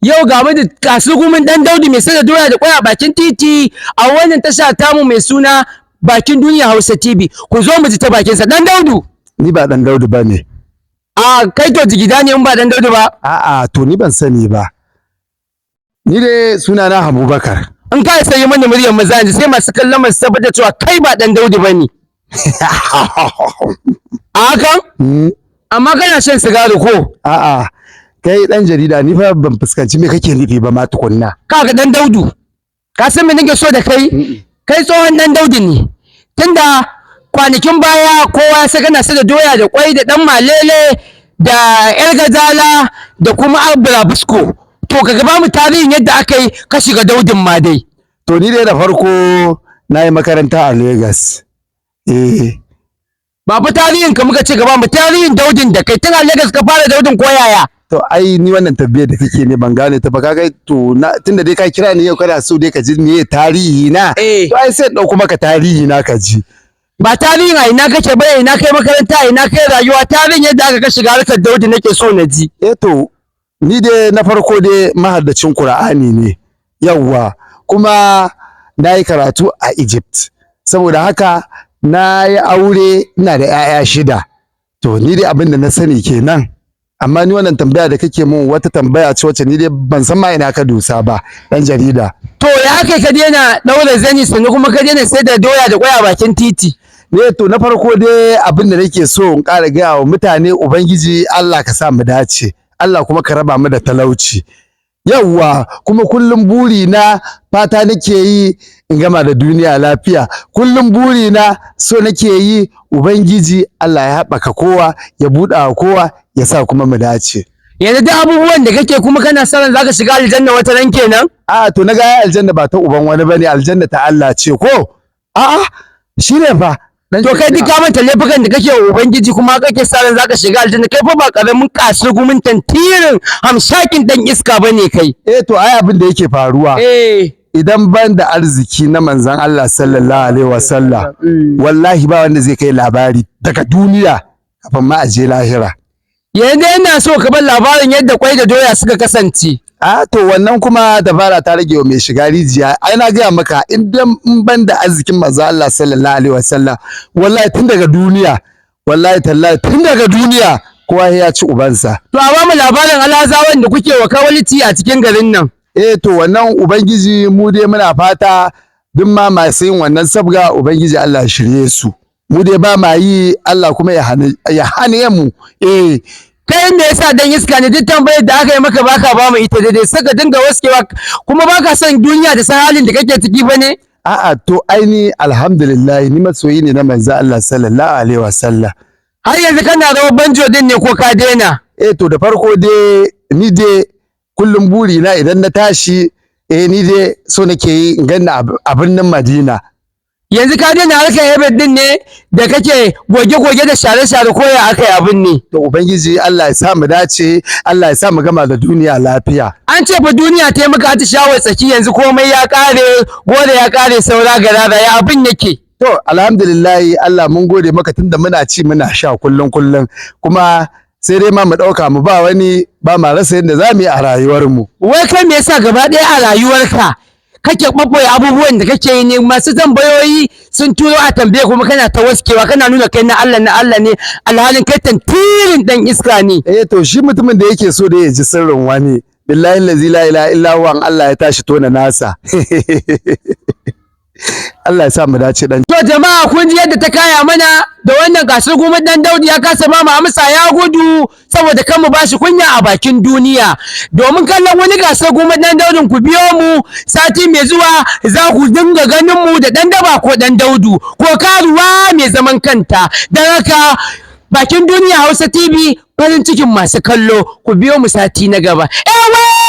Yau ga mu da kasugumin ɗan Daudu mai sai da doya da kwai a bakin titi a wannan tasha tamu mai suna Bakin Duniya Hausa TV. Ku zo mu ji ta bakinsa. Ɗan Daudu. Ni ba ɗan Daudu ba ne. A kai to jigida ne in ba ɗan Daudu ba. A'a, to ni ban sani ba. Ni dai sunana Abubakar. In ka sayi mana muryar maza yanzu sai masu kallon masu tabbatar cewa kai ba ɗan Daudu ba ne. A hakan? Amma kana shan sigari ko? A'a, kai ɗan jarida, ni fa ban fuskanci me kake nufi ba ma tukunna. Kaga ɗan Daudu. Ka san me nake so da kai? Kai tsohon ɗan Daudu ne. Tunda kwanakin baya kowa ya san kana sai da doya da kwai da ɗan malele da yar gazala da kuma burabusko. To ka ba mu tarihin yadda aka yi ka shiga daudin ma dai. To ni dai da farko na yi makaranta a Lagos. Eh. Ba fa tarihin ka muka ce, gaba mu tarihin daudin da kai tun a Lagos ka fara daudin ko yaya? To ai ni wannan tabbiyar da kake ne ban gane ta ba. Kaga to na tunda dai ka kira ni yau kana so dai ka ji meye tarihi na. Eh. To ai sai in ɗauko maka tarihi na ka ji. Ba tarihin a ina kake ba, ina kai makaranta, ina kai rayuwa, tarihin yadda aka ka shiga harkar daudi nake so na ji. Eh, to ni dai na farko dai mahaddacin Qur'ani ne. Yawwa, kuma na yi karatu a Egypt. Saboda haka na yi aure, ina da 'ya'ya 6. To ni dai abin da na sani kenan. Amma ni wannan tambaya da kake mun wata tambaya ce wacce ni dai ban san ma ina ka dosa ba, ɗan jarida. To ya aka ka daina ɗaura zani, sannan kuma ka daina sai da doya da kwai a bakin titi? Ne to na farko dai abin da nake so in ƙara gaya wa mutane, Ubangiji Allah ka sa mu dace, Allah kuma ka raba mu da talauci. Yawwa, kuma kullum buri na fata nake yi in gama da duniya lafiya. Kullum buri na so nake yi Ubangiji Allah ya haɓaka kowa, ya buɗa wa kowa, ya sa kuma mu dace. Yanzu duk abubuwan da kake kuma kana sa ran zaka shiga aljanna wata ran kenan? A'a, to na ga ai aljanna ba ta uban wani bane, aljanna ta Allah ce ko? A'a, shine fa. To kai duk ka manta laifukan da kake wa Ubangiji kuma kake sa ran zaka shiga aljanna. Kai fa ba karamin kasugumin tantirin hamshakin dan iska bane kai. Eh, to ai abin da yake faruwa, idan ban da arziki na manzon Allah sallallahu alaihi wasallam, wallahi ba wanda zai kai labari daga duniya kafin ma a je lahira. Yanzu ina so ka bar labarin yadda kwai da doya suka kasance. A to wannan kuma dabara ta rage wa mai shiga rijiya. Ai na gaya maka, in dan in ban da arzikin manzon Allah sallallahu alaihi wasallam, wallahi tun daga duniya, wallahi tallahi tun daga duniya kowa ya ci ubansa. To a bamu labarin alhazawan da kuke wa kawalci a cikin garin nan. Eh, to wannan Ubangiji mu dai muna fata duk ma masu yin wannan sabga, Ubangiji Allah ya shirye su. Mu dai ba ma yi, Allah kuma ya hane mu, eh. Kai me yasa dan iska ne, duk tambayar da aka yi maka baka ba mu ita daidai, sai ka dinga waskewa, kuma baka son duniya da san halin da kake ciki ba ne? A'a, to ai ni alhamdulillah ni masoyi ne na manzo Allah sallallahu alaihi wasallam. Har yanzu kana rawar banjo din ne ko ka daina? Eh, to da farko dai ni dai kullum buri na idan na tashi, eh, ni dai so nake yi in ganna a birnin Madina. Yanzu ka daina harkar hebet din ne da kake goge-goge da share-share, ko ya aka yi abin ne? To Ubangiji Allah ya sa mu dace, Allah ya sa mu gama da duniya lafiya. An ce fa duniya ta yi maka atishawar tsaki, yanzu komai ya kare, goro ya kare, saura garara, ya abin yake? To alhamdulillah, Allah mun gode maka tunda muna ci muna sha kullum kullum, kuma sai dai ma mu ɗauka mu ba wani, ba ma rasa yadda za mu yi a rayuwarmu. Wai kai me yasa gaba ɗaya a rayuwarka kake ɓaɓɓoye abubuwan da kake yi ne? Masu tambayoyi sun turo a tambaye kuma kana ta waskewa, kana nuna kai na Allah na Allah ne, alhalin kai tantirin dan iska ne. Eh, to shi mutumin da yake so da ya ji sirrin wani, billahi allazi la ilaha illa huwa, Allah ya tashi tona nasa. Allah ya sa mu dace dan. To jama'a, kun ji yadda ta kaya mana da wannan gasar gumin dan Daudi. Ya kasa ba mu amsa, ya gudu saboda kan mu bashi kunya a bakin duniya. Domin kallon wani gasar gumin dan Daudin, ku biyo mu sati mai zuwa, za ku dinga ganin mu da dan daba ko dan Daudu ko karuwa mai zaman kanta. Don haka, Bakin Duniya Hausa TV, farin cikin masu kallo, ku biyo mu sati na gaba. Ewe!